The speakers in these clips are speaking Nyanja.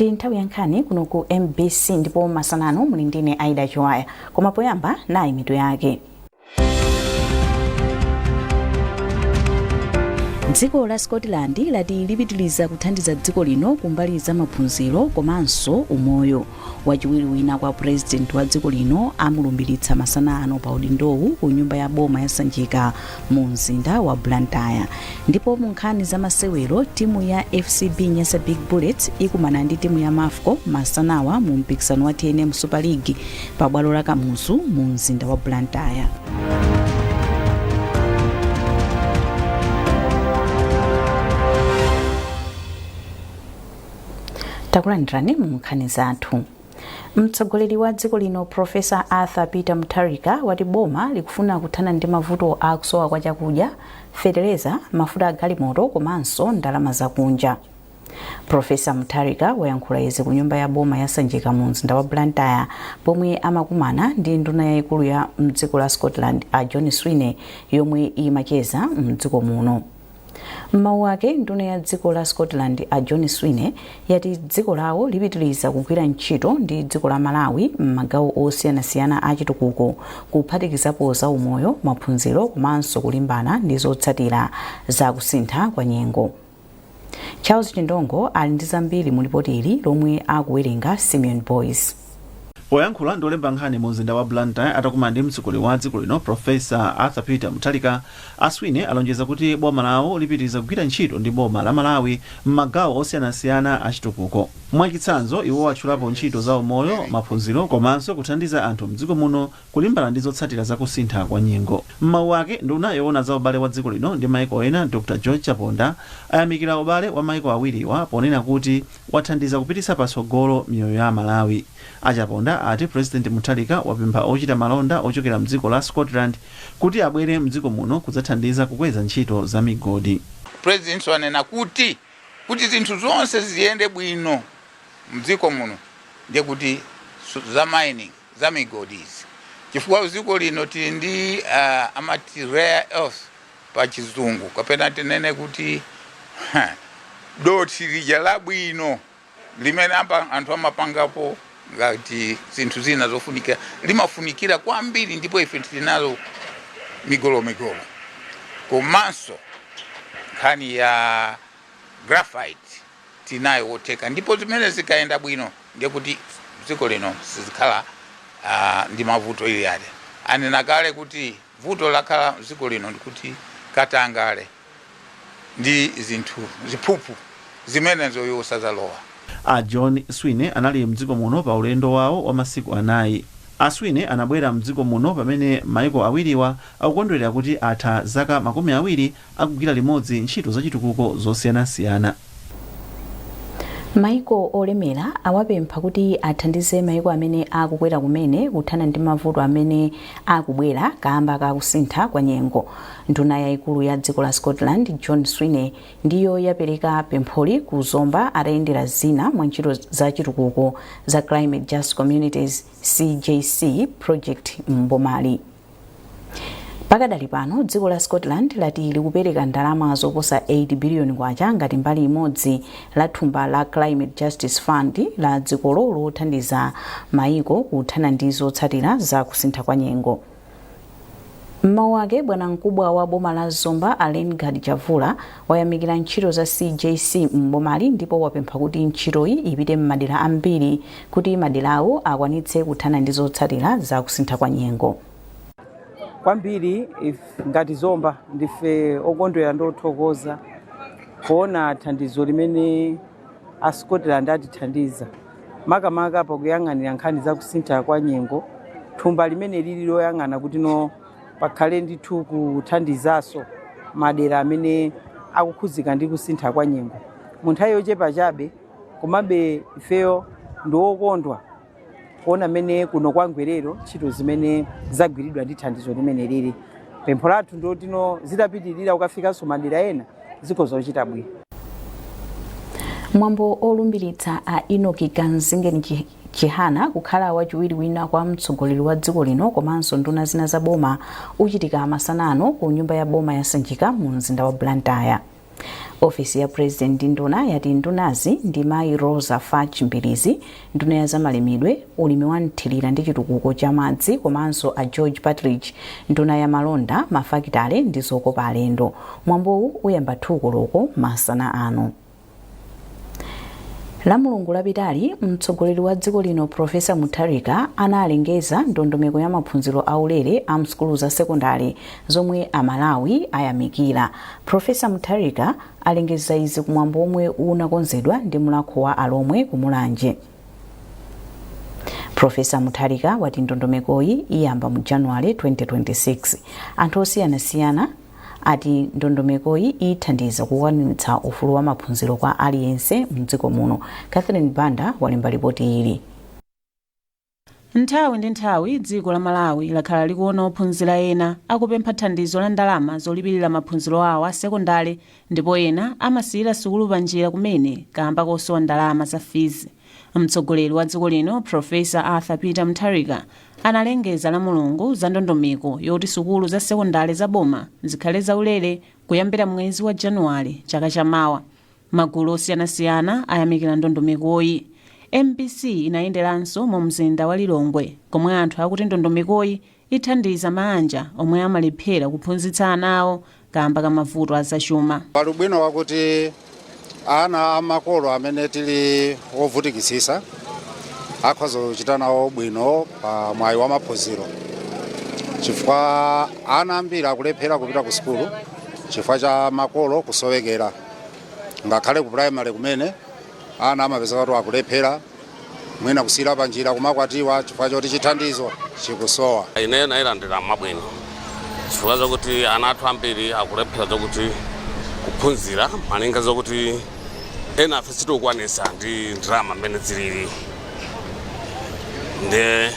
Ndi nthawi ya nkhani kuno ku MBC ndipo masana ano muli ndine Aida Chiwaya. Koma poyamba nayi mitu yake. Dziko la Scotland lati lipitiliza kuthandiza dziko lino kumbali za maphunziro komanso umoyo. Wachiwiri wina kwa purezidenti wa dziko lino amulumbiritsa masana ano pa udindowu ku nyumba ya boma ya Sanjika mu mzinda wa Blantyre. Ndipo mu nkhani za masewero, timu ya FCB Nyasa Big Bullets ikumana ndi timu ya Mafco masanawa mu mpikisano wa TNM Super League pa bwalo la Kamuzu mu mzinda wa Blantyre. Takulandirani mu nkhani zathu. Mtsogoleri wa dziko lino Professor Arthur Peter Mutharika wati boma likufuna kuthana ndi mavuto a kusowa kwa chakudya, fetereza, mafuta a galimoto komanso ndalama zakunja. Professor Mutharika wayankhula izi ku nyumba ya boma ya Sanjika mu mzinda wa Blantyre pomwe amakumana ndi nduna yayikulu ya mdziko la Scotland a John Swinney yomwe imacheza mdziko muno. M'mawu ake, nduna ya dziko la Scotland a John Swinney yati dziko lawo lipitiliza kugwira ntchito ndi dziko la Malawi m'magawo osiyanasiyana a chitukuko kuphatikizapo za umoyo, maphunziro komanso kulimbana ndi zotsatira za kusintha kwa nyengo. Charles Chindongo ali ndi zambiri mu lipoti ili lomwe akuwerenga Simeon Boys. Poyankhula ndi olemba nkhani mu mzinda wa Blantyre atakumana ndi mtsogoleri wa dziko lino Professor Arthur Peter Mutharika, a Swinney alonjeza kuti boma lawo lipitiriza kugwira ntchito ndi boma la Malawi m'magawo osiyanasiyana a chitukuko. Mwachitsanzo, iwo atchulapo ntchito za umoyo, maphunziro komanso kuthandiza anthu mdziko muno kulimbana ndi zotsatira za kusintha kwa nyengo. M'mawu ake, nduna yoona za ubale wa dziko lino ndi maiko ena Dr George Chaponda ayamikira ubale wa maiko awiriwa ponena kuti wathandiza kupititsa patsogolo miyoyo ya Amalawi. A Chaponda ati President Mutharika wapempha ochita malonda ochokera mdziko la Scotland kuti abwere mdziko muno kudzathandiza kukweza ntchito za migodi. President wanena kuti zinthu zonse ziyende bwino mdziko muno ndiye kuti za mining, za migodi izi, chifukwa dziko lino tili ndi amati rare earth pa chizungu, kapena tinene kuti dothi lija labwino limene anthu amapangapo ngati zinthu zina zofunikira, limafunikira kwambiri, ndipo ife tili nazo migolomigolo. Komanso nkhani ya graphite tinayo wotheka, ndipo zimene zikayenda bwino ndiye kuti dziko lino sizikhala ndi mavuto ili ade. Anena kale kuti vuto lakhala dziko lino ndikuti katangale ndi zinthu ziphuphu zimenezo iwo sazalowa. A John Swinney anali mdziko muno pa ulendo wawo wa masiku anayi. A Swinney anabwera mdziko muno pamene maiko awiriwa akukondwerera kuti atha zaka 20 akugwira limodzi ntchito zachitukuko zosiyanasiyana. Maiko olemera awapempha kuti athandize maiko amene akukwera kumene kuthana ndi mavuto amene akubwera kamba ka kusintha kwa nyengo. Nduna yayikulu ya dziko la Scotland John Swinney ndiyo yapereka pempholi ku Zomba atayendera zina mwa ntchito za chitukuko za Climate Just Communities CJC project m'bomali. Pakadali pano dziko la Scotland lati likupereka ndalama zoposa 8 biliyoni kwacha ngati mbali imodzi la thumba la Climate Justice Fund la dzikolo lothandiza maiko kuthana ndi zotsatira za kusintha kwa nyengo. M'mawu ake, bwanamkubwa wa boma la Zomba a Lengard Chavula wayamikira ntchito za CJC m'bomali ndipo wapempha kuti ntchitoyi ipite m'madera ambiri kuti maderawo akwanitse kuthana ndi zotsatira za kusintha kwa nyengo. Kwambiri ngati Zomba ndife okondwera ndi othokoza kuona thandizo limene a Scotland atithandiza, makamaka pakuyang'anira nkhani za kusintha kwa nyengo, thumba limene lili loyang'ana kuti no pakhale ndithu kuthandizanso madera amene akukhuzika ndi kusintha kwa nyengo mu nthawi yochepa chabe. Komabe ifeyo ndi okondwa kuona mmene kuno kwa Ngwerero ntchito zimene zagwiridwa ndi thandizo limene lili. Pempho lathu ndilotino zitapitirira kukafikanso madera ena zikhoza kuchita bwino. Mwambo olumbiritsa a Enoch Kamzingeni Chihana kukhala wachiwiri wina kwa mtsogoleri wa dziko lino komanso nduna zina za boma uchitika masana ano ku nyumba ya boma ya Sanjika mu mzinda wa Blantyre. Ofisi ya President ndi nduna yati ndunazi ndi Mayi Roza Fatch Mbilizi, nduna ya zamalimidwe, ulimi wa mthirira ndi chitukuko cha madzi, komanso a George Partridge, nduna ya malonda, mafakitale ndi zokopa alendo. Mwambowu uyamba 2 koloko masana ano. La Mulungu lapitali, mtsogoleri wa dziko lino Profesa Mutharika analengeza ndondomeko ya maphunziro aulere a msukulu za sekondari zomwe Amalawi ayamikira. Profesa Mutharika alengeza izi kumwambo omwe unakonzedwa ndi Mulhako wa Alomwe kumulanje. Profesa Mutharika wati ndondomekoyi iyamba mu Januwale 2026. Anthu osiyanasiyana ati ndondomekoyi ithandiza kukwaniritsa ufulu wa maphunziro kwa aliyense mdziko muno. Catherine Banda walemba ripoti ili. Nthawi ndi nthawi dziko la Malawi lakhala likuona ophunzira ena akupempha thandizo la ndalama zolipirira maphunziro awo a sekondale, ndipo ena amasiyira sukulu panjira kumene kamba kosowa ndalama za fizi. Mtsogoleri wa dziko lino Profesa Arthur Peter Mutharika analengeza la Mulungu za ndondomeko yoti sukulu za sekondale za boma zikhale zaulere kuyambira mwezi wa Januwale chaka chamawa. Magulu osiyanasiyana ayamikira ndondomekoyi. MBC inayenderanso mu mzinda wa Lilongwe komwe anthu akuti ndondomekoyi ithandiza maanja omwe amalephera kuphunzitsa ana awo kamba ka mavuto azachuma. Pali ubwino wakuti ana amakolo amene tili ovutikitsitsa akhoza kuchita nawo bwino pa mwayi wa maphunziro, chifukwa ana ambiri akulephera kupita ku sukulu chifukwa cha makolo kusowekera. Ngakhale ku primary kumene ana amapezeka kuti akulephera, mwina kusiyira panjira, kumakwatiwa chifukwa choti chithandizo chikusowa. Ineyo nayilandira mabwino chifukwa zokuti ana athu ambiri akulephera zokuti kuphunzira, malinga zokuti ena afe sitikukwanisa ndi ndalama mmene zilili. Ndiye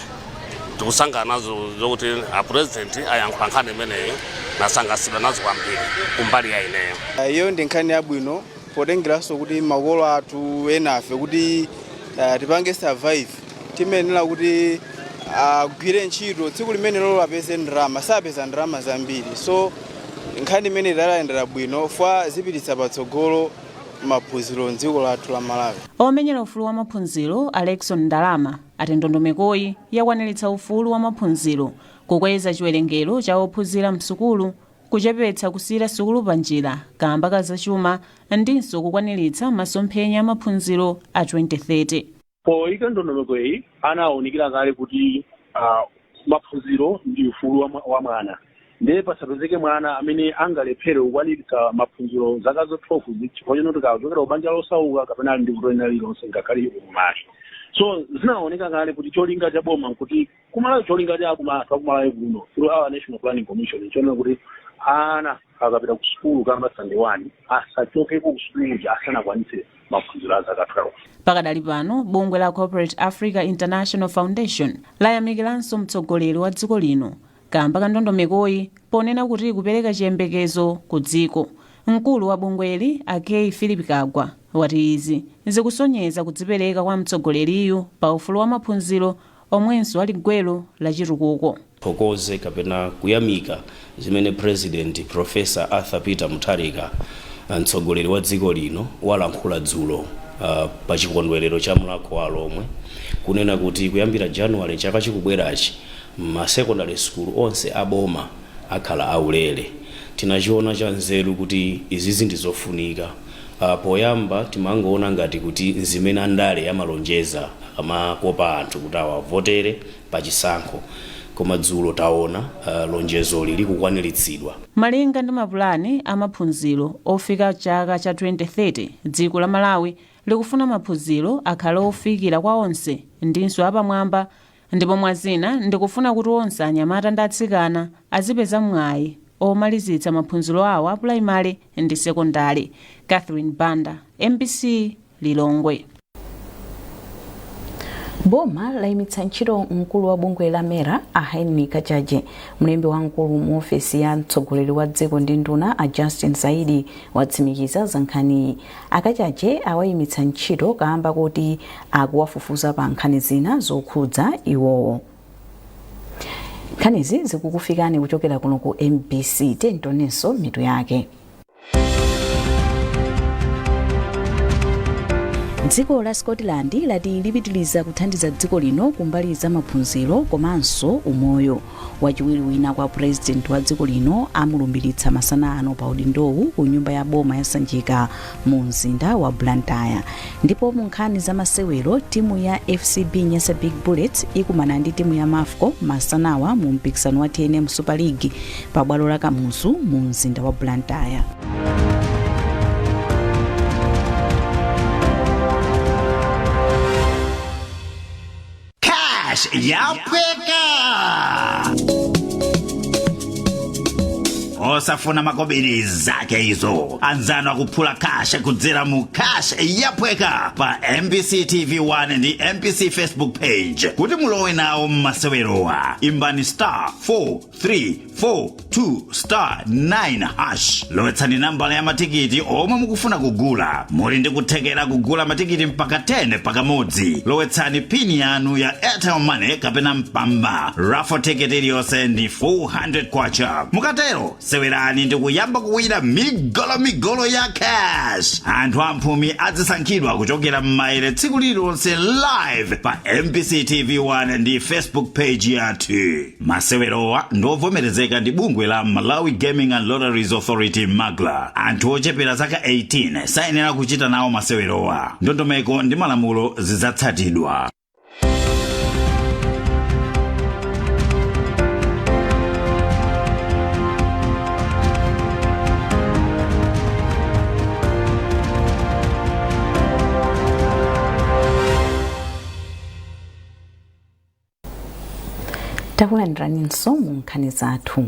tikusangana nazo zokuti a President ayankhula nkhani imeneyi, nasangalatsidwa nazo kwambiri kumbali ya ineyo. Iyo ndi nkhani yabwino potengeranso kuti makolo athu enafe kuti tipange survive timayenera kuti agwire ntchito tsiku limene lolo apeze ndalama, sapeza ndalama zambiri. So nkhani imene italandira bwino fwa zipititsa patsogolo maphunziro mdziko lathu la Malawi. Omenyera ufulu wa maphunziro Alexon Ndalama ati ndondomekoyi yakwaniritsa ufulu wa maphunziro, kukweza chiwerengero cha ophunzira msukulu, kuchepetsa kusiyira sukulu panjira kamba ka zachuma, ndinso kukwaniritsa masomphenya a maphunziro a 2030. Poyika ndondomeko iyi anawunikira kale kuti maphunziro ndi ufulu wa mwana, ndiye pasapezeke mwana amene angalephere kukwaniritsa maphunziro zaka za 12 chifukwa choti kachokera kubanja losauka kapena ali ndi vuto lina lililonse, ngakhale ulumali. So zinaoneka kale kuti cholinga cha boma nkuti kumalawi, cholinga cha anthu akumalawi kuno through our National Planning Commission chonena kuti ana akapita ku sukulu kamba standard 1 asachokeko ku sukulu asanakwanitse maphunziro a zaka 12. Pakadali pano bungwe la Corporate Africa International Foundation layamikiranso mtsogoleri wa dziko lino kamba ka ndondomekoyi, ponena kuti kupereka chiyembekezo ku dziko. Mkulu wa bungweli Akei Philip Kagwa wati izi zikusonyeza kudzipereka kwa mtsogoleriyu pa ufulu wa maphunziro omwenso ali gwero la chitukuko. Thokoze kapena kuyamika zimene President Professor Arthur Peter Mutharika, mtsogoleri wa dziko lino, walankhula dzulo pa chikondwerero cha Mulhako wa Alomwe, kunena kuti kuyambira January chaka chikubwerachi ma secondary school onse aboma akhala aulere. Tinachiona cha nzeru kuti izizi ndi zofunika. Poyamba timangoona ngati kuti zimene andale amalonjeza amakopa anthu kuti awavotere pachisankho, koma dzulo taona lonjezoli likukwaniritsidwa. Malinga ndi mapulani amaphunziro ofika chaka cha 2030, dziko la Malawi likufuna maphunziro akhale ofikira kwa onse ndinso apamwamba, ndipo mwazina ndikufuna kuti onse anyamata ndi atsikana azipeza mwayi omalizitsa maphunziro awo a pulaimali ndi sekondari. Catherine Banda, MBC, Lilongwe. Boma layimitsa ntchito mkulu wa bungwe la MERA a Henry Kachaje. Mlembi wamkulu mu ofesi ya mtsogoleri wa dziko ndi nduna a Justin Saidi watsimikiza za nkhaniyi. Akachaje awayimitsa ntchito kamba kuti akuwafufuza pa nkhani zina zokhudza iwowo. Nkhanizi zikukufikani kuchokera kuno ku MBC. Tionenso mitu yake. Dziko la Scotland lati lipitiliza kuthandiza dziko lino kumbali za maphunziro komanso umoyo. Wachiwiri wina kwa Purezidenti wa dziko lino amulumbiritsa masana ano pa udindowu ku nyumba ya boma ya Sanjika mu mzinda wa Blantyre. Ndipo mu nkhani za masewero, timu ya FCB Nyasa Big Bullets ikumana ndi timu ya Mafco masanawa mu mpikisano wa TNM Super League pa bwalo la Kamuzu mu mzinda wa Blantyre. Cash yaphweka, osafuna makobiri zake izo. Anzanu akuphula cash kudzera mu Cash Yaphweka pa MBC TV 1 ndi MBC Facebook page. Kuti mulowe nawo mmasewerowa, imbani star 4 3 4 2 star 9 hash, lowetsani nambala ya matikiti omwe mukufuna kugula. Muli ndi kuthekera kugula matikiti mpaka 10 pakamodzi. Lowetsani pini yanu ya Airtel Money kapena Mpamba. Raffle ticket iliyonse ndi 400 kwacha. Mukatero sewerani ndi kuyamba kuwina migolomigolo ya cash. Anthu amphumi azisankhidwa kuchokera m'maere tsiku lililonse live pa MBC TV 1 ndi Facebook page yathu. Masewerowa ndovomerezeka ndi bungwe la Malawi Gaming and Lotteries Authority, MAGLA. Anthu ochepera zaka 18 sayenera kuchita nawo masewerowa. Ndondomeko ndi malamulo zidzatsatidwa. Takulandiraninso mu nkhani zathu.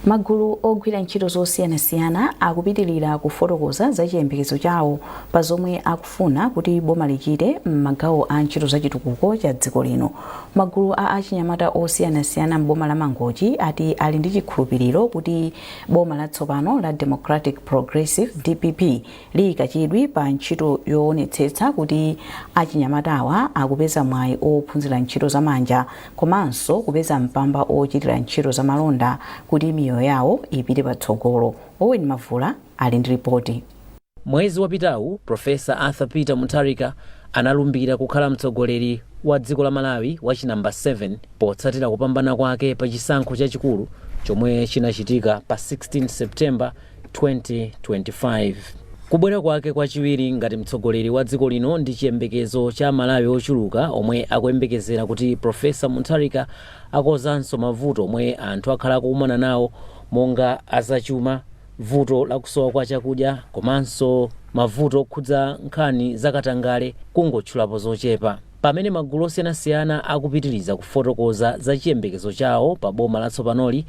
Magulu ogwira ntchito zosiyanasiyana akupitilira kufotokoza za chiyembekezo chawo pa zomwe akufuna kuti boma lichite m'magawo a ntchito za chitukuko cha dziko lino. Magulu a achinyamata osiyanasiyana m'boma la Mangochi ati ali ndi chikhulupiriro kuti boma latsopano la Democratic Progressive, DPP, liyika chidwi pa ntchito yoonetsetsa kuti achinyamatawa akupeza mwayi ophunzira ntchito zamanja komanso kupeza mpamba ochitira ntchito zamalonda kuti miyoyo yawo ipite patsogolo. Owen Mavula ali ndi ripoti. Mwezi wapitawu, Profesa Arthur Peter Mutharika analumbira kukhala mtsogoleri wa dziko la Malawi wachinamba 7 potsatira kupambana kwake pa chisankho chachikulu chomwe chinachitika pa 16 September 2025. Kubwera kwake kwachiwiri ngati mtsogoleri wa dziko lino ndi chiyembekezo cha Malawi ochuluka omwe akuyembekezera kuti Profesa Mutharika akonzanso mavuto omwe anthu akhala akukumana nawo monga azachuma, vuto lakusowa kwa chakudya komanso mavuto okhudza nkhani zakatangale, kungotchulapo zochepa. Pamene magulu osiyanasiyana akupitiriza kufotokoza za chiyembekezo chawo pa boma latsopanoli,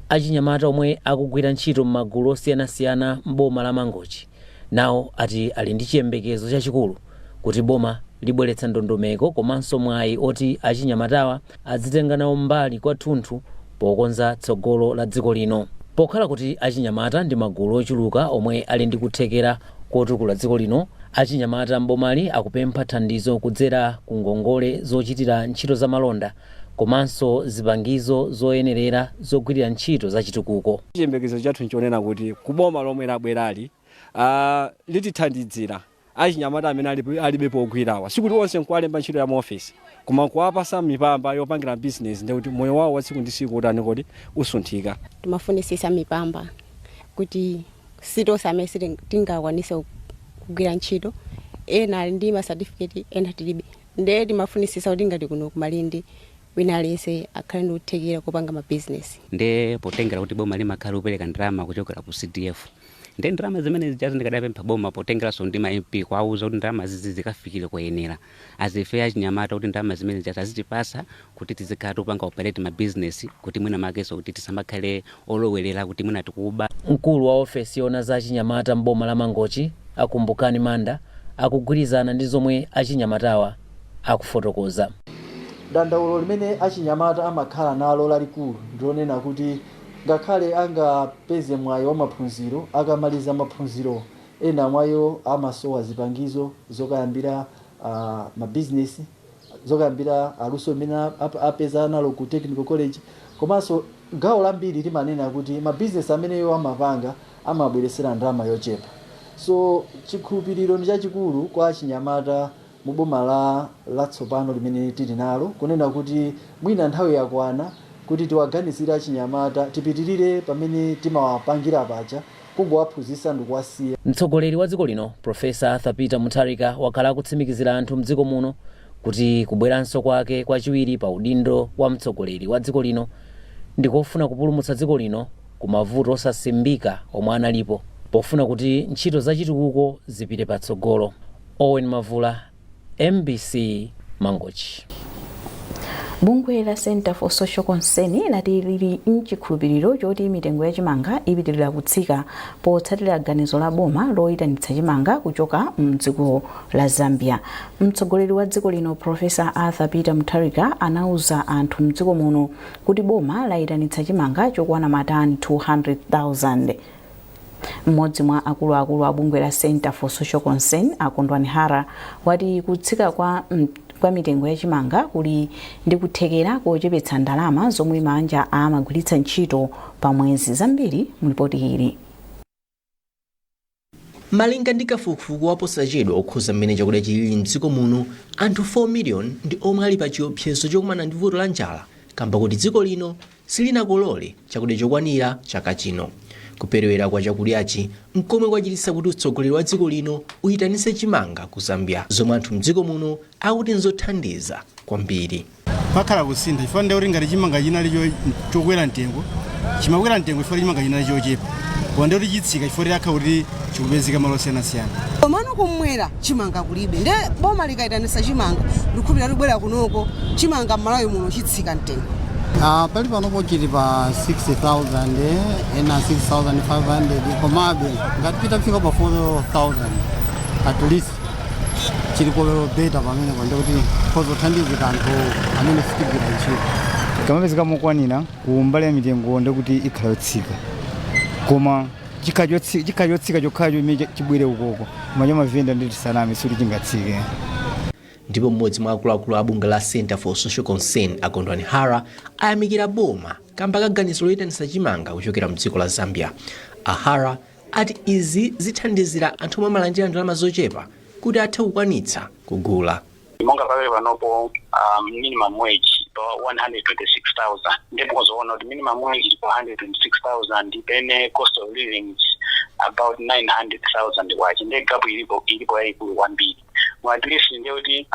achinyamata omwe akugwira ntchito m'magulu osiyanasiyana m'boma la Mangochi nawo ati ali ndi chiyembekezo chachikulu kuti boma libweretsa ndondomeko komanso mwayi oti achinyamatawa adzitenga nawo mbali kwathunthu pokonza tsogolo la dziko lino. Pokhala kuti achinyamata ndi magulu ochuluka omwe ali ndi kuthekera kotukula dziko lino, achinyamata m'bomali akupempha thandizo kudzera ku ngongole zochitira ntchito zamalonda komanso zipangizo zoyenerera zogwirira ntchito zachitukuko. Chiyembekezo chathu nchonena kuti kuboma lomwe labwerali litithandizira achinyamata amene alibe pogwirawa. Sikuti onse nkuwalemba ntchito ya muofesi, koma kuwapasa mipamba yopangira business, ndikuti moyo wawo wa tsiku ndi tsiku utani kodi usunthika. Timafunisisa mipamba kuti sitonse amene tingakwanise kugwira ntchito. Ena ali ndi ma certificate, ena tilibe, ndiye timafunisisa kuti ngati kuno kumalindi wina aliyense akhale ndi kuthekera kopanga mabizinesi. Nde potengera kuti boma limakhala kupereka ndalama kuchokera ku CDF, nde ndalama zimene zijazo ndikadapempha boma, potengeranso ndi ma MP, kuwauza kuti ndalama zizi zikafikire koyenera azife achinyamata, kuti ndalama zimene zijazo azitipasa kuti tizikhala tikupanga operate ma business, kuti mwina makeso kuti tisamakhale olowerera kuti mwina tikuba. Mkulu wa ofesi yoona za achinyamata m'boma la Mangochi, Akumbukani Manda, akugwirizana ndi zomwe achinyamatawa akufotokoza. Dandaulo limene achinyamata amakhala nalo lalikulu ndilonena kuti ngakhale angapeze mwayi wa maphunziro, akamaliza maphunziro ena mwayo amasowa zipangizo zokayambira mabizinesi, zokayambira aluso limene apeza nalo ku technical college. Komanso gawo lambiri limanena kuti mabizinesi ameneyo amapanga amabweresera ndalama yochepa. So chikhulupiriro ndi chachikulu kwa achinyamata mu boma la latsopano limene tili nalo, kunena kuti mwina nthawi yakwana kuti tiwaganizire achinyamata, tipitirire pamene timawapangira paja, kungowaphunzitsa ndikuwasiya. Mtsogoleri wa dziko lino Profesa Arthur Peter Mutharika wakhala akutsimikizira anthu mdziko muno kuti kubweranso kwake kwachiwiri pa udindo wa mtsogoleri wa dziko lino ndikofuna kupulumutsa dziko lino ku mavuto osasimbika omwe analipo, pofuna kuti ntchito zachitukuko zipite patsogolo. Owen Mavula, MBC, Mangochi. Bungwe la Center for Social Concern lati lili mchikhulupiriro choti mitengo ya chimanga ipitirira kutsika potsatira ganizo la boma loyitanitsa chimanga kuchoka mdziko la Zambia. Mtsogoleri wa dziko lino Profesa Arthur Peter Mutharika anauza anthu mdziko muno kuti boma layitanitsa chimanga chokwana matani 200,000. Mmodzi mwa akuluakulu a bungwe la Center for Social Concern, Akondwani Hara, wati kutsika kwa mitengo ya chimanga kuli ndi kuthekera kochepetsa ndalama zomwe mabanja amagwiritsa ntchito pa mwezi. Zambiri mulipoti ili. Malinga ndi kafukufuku waposachedwa okhuza mmene chakudya chilili mdziko muno, anthu 4 million ndi omwe ali pa chiopsezo chokumana ndi vuto la njala kamba kuti dziko lino silinakolole chakudya chokwanira chaka chino. Kuperewera kwa chakudyachi nkomwe kwachititsa kuti utsogoleri wa dziko lino uyitanitse chimanga ku Zambia, zomwe anthu mdziko muno akuti nzothandiza kwambiri. Pakhala kusintha chifukwa ndiye kuti ngati chimanga chinali chokwera mtengo, chimakwera mtengo chifukwa chimanga chinali chochepa, koma ndiye kuti chitsika chifukwa akhala kuti chikupezeka malo osiyanasiyana. Komano kumwera chimanga kulibe, nde boma likayitanisa chimanga, ndikukhulupirira kubwera kunoko chimanga m'Malawi muno chitsika mtengo. Pali panopo chili pa 60,000, ena 6500, komabe ngati pitafika pa 4000 at least chilipo better pamenepo, ndikuti kozothandizika anthu amene sitigwira ntchito. Kamapezeka mokwanira ku mbali ya mitengo, ndikuti ikhala yotsika, koma chikhala chotsika chokhacho imene chibwere ukoko, koma chamavenda ndi tisaname sikuti chingatsike. Ndipo mmodzi mwa akuluakulu a bungwe la Center for Social Concern, Akondwani Hara, ayamikira boma kamba ka ganizo loyitanitsa chimanga kuchokera mdziko la Zambia. Ahara ati izi zithandizira anthu omwe amalandira ndalama zochepa kuti athe kukwanitsa kugula. Monga pakali panopo minimum wage pa 126,000, ndipo kuzoona kuti minimum wage pa 126,000 pene cost of living is about 900,000 kwacha, ndiye gap ilipo yayikulu kwambiri. At least ndiye kuti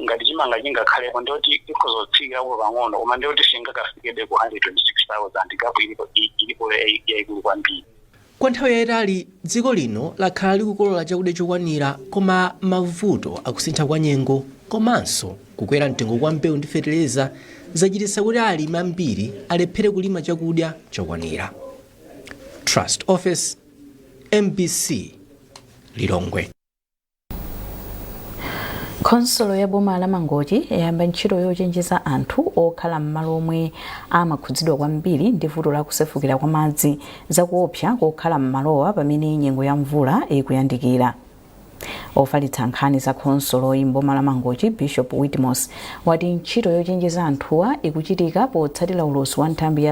ngati chimanga chingakhalepo, ndiye kuti ikhozotsikirapo pang'ono, koma ndiye kuti singakafikebe ku 126,000, gap ilipo yayikulu kwambiri. Kwa nthawi yayitali dziko lino lakhala likukolola chakudya chokwanira, koma mavuto akusintha kwa nyengo komanso kukwera mtengo kwa mbewu ndi feteleza zachititsa kuti alimi ambiri alephere kulima chakudya chokwanira. Trust Office, MBC, Lilongwe. Khonsolo ya boma la Mangochi yayamba ntchito yochenjeza anthu okhala m'malo omwe amakhudzidwa kwambiri ndi vuto la kusefukira kwa madzi zakuopsa kokhala m'malowa pamene nyengo ya mvula ikuyandikira. Ofalitsa nkhani za khonsoloyi m'boma la Mangochi, Bishop Witmos, wati ntchito yochenjeza anthuwa ikuchitika potsatira ulosi wa nthambi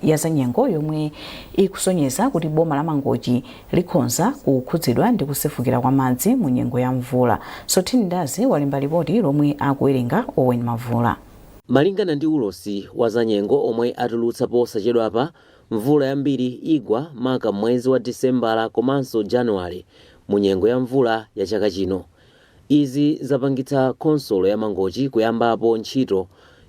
ya zanyengo yomwe ikusonyeza kuti boma la Mangochi likhonza kukhudzidwa ndi kusefukira kwa madzi mu nyengo ya mvula. Sothini Ndazi walemba ripoti lomwe akuwerenga Owen Mavula. Malingana ndi ulosi wa zanyengo omwe atulutsa posachedwapa, mvula yambiri igwa maka mwezi wa Disembala komanso Januwale mu nyengo ya mvula ya chaka chino. Izi zapangitsa khonsolo ya Mangochi kuyambapo ntchito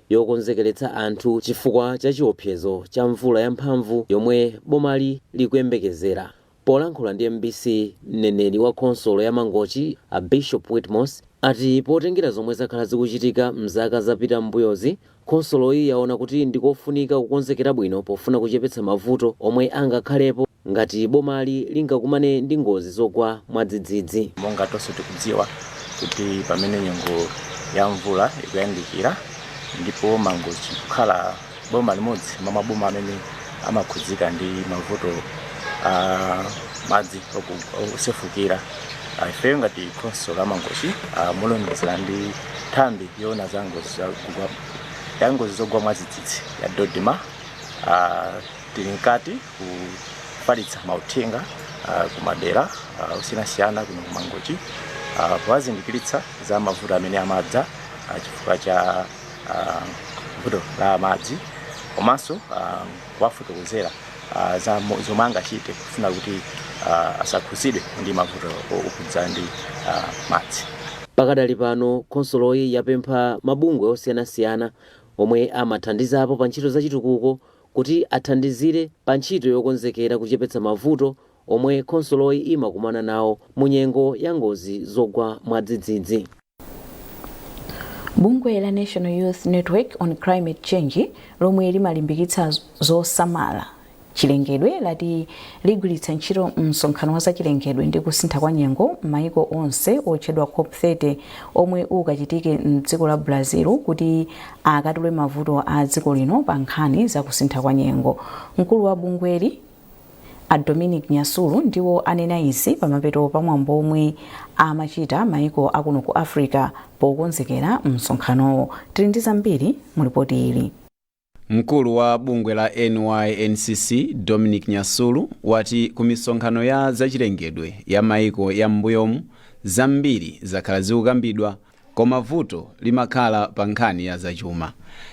yokonzekeretsa anthu chifukwa cha chiopsezo cha mvula yamphamvu yomwe bomali likuyembekezera. Polankhula ndi MBC, mneneri wa khonsolo ya Mangochi a Bishop Witmos ati potengera zomwe zakhala zikuchitika mzaka zapita m'mbuyozi, khonsoloyi yaona kuti ndikofunika kukonzekera bwino pofuna kuchepetsa mavuto omwe angakhalepo ngati bomali lingakumane ndi ngozi zogwa mwadzidzidzi. Monga tonse tikudziwa kuti pamene nyengo ya mvula ikuyandikira, ndipo Mangochi kukhala boma limodzi mwa maboma amene amakhudzika ndi mavuto a madzi osefukira, ifeyo ngati khonsolo ya Mangochi, molumikizana ndi nthambi yoona za ngozi ya ngozi zogwa mwadzidzidzi ya DoDMA, tili mkati kufalitsa mauthenga Kumadera osiyanasiyana kuno kumangochi, powazindikiritsa za mavuto amene amadza chifukwa cha vuto la madzi, komanso kuwafotokozera za zomwe angachite kufuna kuti asakhuzidwe ndi mavuto okhudza ndi madzi. Pakadali pano khonsoloyi yapempha mabungwe osiyanasiyana omwe amathandizapo pa ntchito zachitukuko kuti athandizire pa ntchito yokonzekera kuchepetsa mavuto omwe khonsoloyi imakumana nawo mu nyengo ya ngozi zogwa mwadzidzidzi. Bungwe la National Youth Network on Climate Change, lomwe limalimbikitsa zosamala chilengedwe, lati ligwiritsa ntchito msonkhano wa zachilengedwe ndi kusintha kwa nyengo m'mayiko onse otchedwa COP30, omwe ukachitike mdziko la Brazil, kuti akatule mavuto a dziko lino pa nkhani za kusintha kwa nyengo. Mkulu wa bungweli, a Dominic Nyasulu, ndiwo anena izi pamapeto pa mwambo omwe amachita mayiko akuno ku Africa pokonzekera msonkhanowo. Tili ndi zambiri mu ripoti ili. Mkulu wa bungwe la NYNCC, Dominic Nyasulu, wati ku misonkhano ya zachilengedwe ya maiko ya m'mbuyomu, zambiri zakhala zikukambidwa, koma vuto limakhala pa nkhani ya zachuma.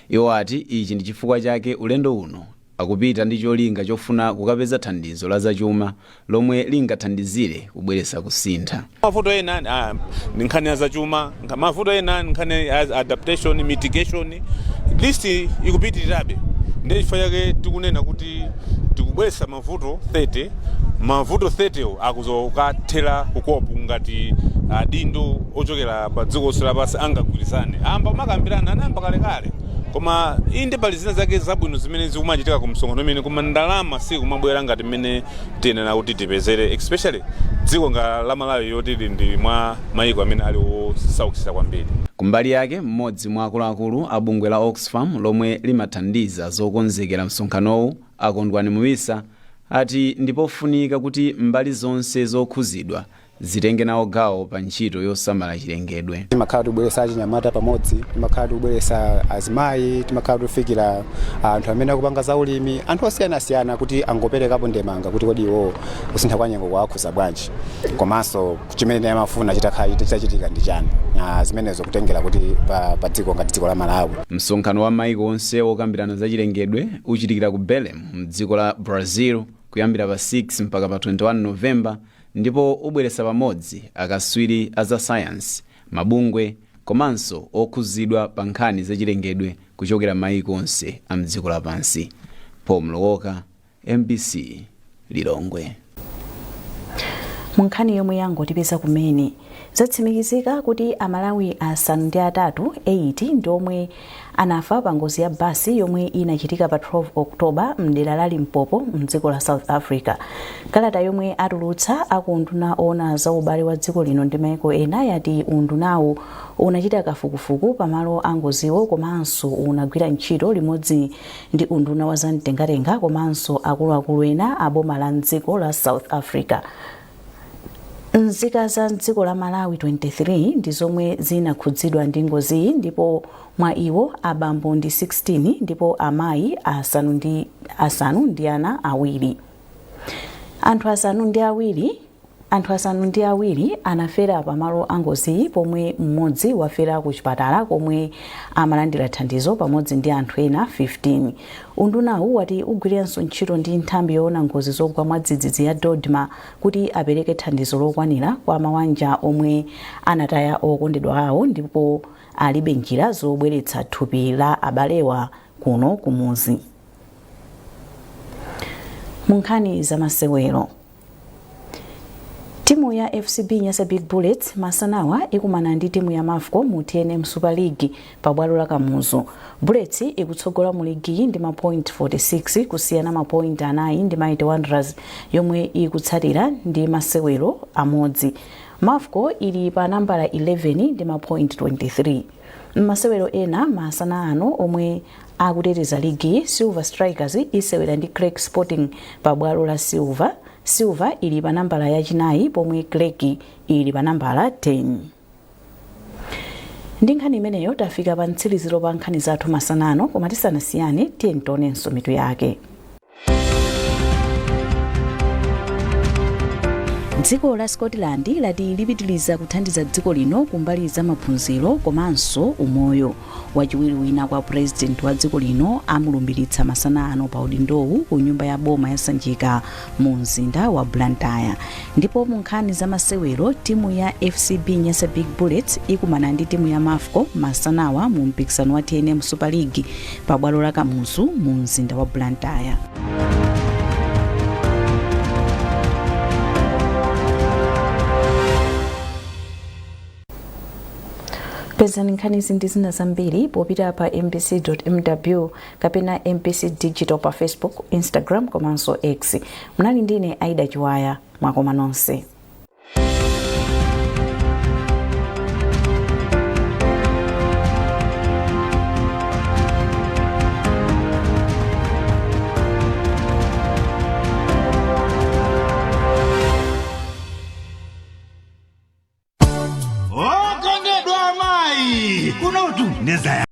Iwo ati ichi ndi chifukwa chake ulendo uno akupita ndi cholinga chofuna kukapeza thandizo la zachuma lomwe lingathandizire kubweretsa kusintha. Mavuto ena ndi nkhani ya zachuma, mavuto ena ndi nkhani ya adaptation, mitigation. List ikupitirirabe. Ndiye chifukwa chake tikunena kuti tikubweretsa mavuto 30. Mavuto 30 wo akuzokathera ku COP ngati adindo ochokera pa dziko lonse lapansi angagwirizane. Amba umakambirana, anayamba kalekale, koma inde pali zina zake zabwino zimene zikumachitika ku msonkhano umene, koma ndalama sikumabwera ngati mmene tiyenera kuti tipezere, especially dziko nga la Malawi yoti li ndi mwa mayiko amene ali osaukitsitsa kwambiri. Kumbali yake, mmodzi mwa akuluakulu a bungwe la Oxfam lomwe limathandiza zokonzekera msonkhanowu, Akondwani Muwisa, ati ndipofunika kuti mbali zonse zokhuzidwa zitenge nawo gawo pa ntchito yosamala chilengedwe. Timakhala tikubweretsa achinyamata pamodzi, timakhala tikubweretsa azimayi, timakhala tikufikira anthu amene akupanga zaulimi, anthu osiyanasiyana, kuti angoperekapo ndemanga kuti kodi iwo kusintha kwa nyengo kwawakhuza bwanji, komanso chimene amafuna chitakhala chitachitika ndi chani. Zimenezo kutengera kuti pa dziko ngati dziko la Malawi. Msonkhano wa maiko onse wokambirana za chilengedwe uchitikira ku Belem mdziko la Brazil kuyambira pa 6 mpaka pa 21 Novemba, ndipo ubweretsa pamodzi akaswiri a za sayansi, mabungwe komanso okhuzidwa pa nkhani zachilengedwe kuchokera maiko onse a mdziko lapansi. Paul Mlowoka, MBC, Lilongwe. Mu nkhani yomwe yangotipeza kumene, zatsimikizika kuti Amalawi 8 8 ndi omwe anafa pa ngozi ya basi yomwe inachitika pa 12 Oktoba mdera la Limpopo mdziko la South Africa. Kalata yomwe atulutsa akunduna ona za ubale wa dziko lino ndi maiko ena yati undunawu unachita kafukufuku pamalo a ngoziwo, komanso unagwira ntchito limodzi ndi unduna wa zamtengatenga komanso akuluakulu ena a boma la mdziko la South Africa. Nzika za dziko la Malawi 23 ndi zomwe zinakhudzidwa ndi ngoziyi, ndipo mwa iwo abambo ndi 16 ndipo amayi 5 ndi ana 2. Anthu 7 anafera pamalo a ngoziyi, pomwe mmodzi wafera ku chipatala komwe amalandira thandizo pamodzi ndi anthu ena 15. Undunawu wati ugwiranso ntchito ndi nthambi yoona ngozi zogwa mwadzidzidzi ya DoDMA kuti apereke thandizo lokwanira kwa mawanja omwe anataya okondedwa awo ndipo alibe njira zobweretsa thupi la abalewa kuno kumuzi. Mu nkhani zamasewero, timu ya FCB Nyasa Big Bullets masanawa ikumana ndi timu ya Mafco mu TNM Super League pa bwalo la Kamuzu. Bullets ikutsogola mu ligiyi ndi mapoint 46, kusiyana mapoint 4 ndi Mighty Wanderers yomwe ikutsatira ndi masewero amodzi. Mafco ili pa nambala 11 ndi mapoint 23. M'masewero ena masana ano omwe akuteteza ligi, Silver Strikers isewera ndi Creck Sporting pa bwalo la Silver. Silver ili pa nambala yachinayi, pomwe Creck ili pa nambala 10. Ndi nkhani imeneyo tafika pa mtsiriziro pa nkhani zathu masana ano, koma tisanasiyane, tiye tionenso mitu yake. Dziko la Scotland lati lipitiliza kuthandiza dziko lino kumbali za maphunziro komanso umoyo. Wachiwiri wina kwa President wa dziko lino amulumbiritsa masana ano pa udindowu ku nyumba ya boma ya Sanjika mu mzinda wa Blantyre. Ndipo mu nkhani za masewero, timu ya FCB Nyasa Big Bullets ikumana ndi timu ya Mafco masanawa mu mpikisano wa TNM Super League pa bwalo la Kamuzu mu mzinda wa Blantyre. Pezani nkhanizi ndi zina zambiri popita pa mbc.mw kapena MBC Digital pa Facebook, Instagram komanso X. Munali ndine Aida Chiwaya. Mwakoma nonse. Okondedwa amayi, kunotu ndezaya.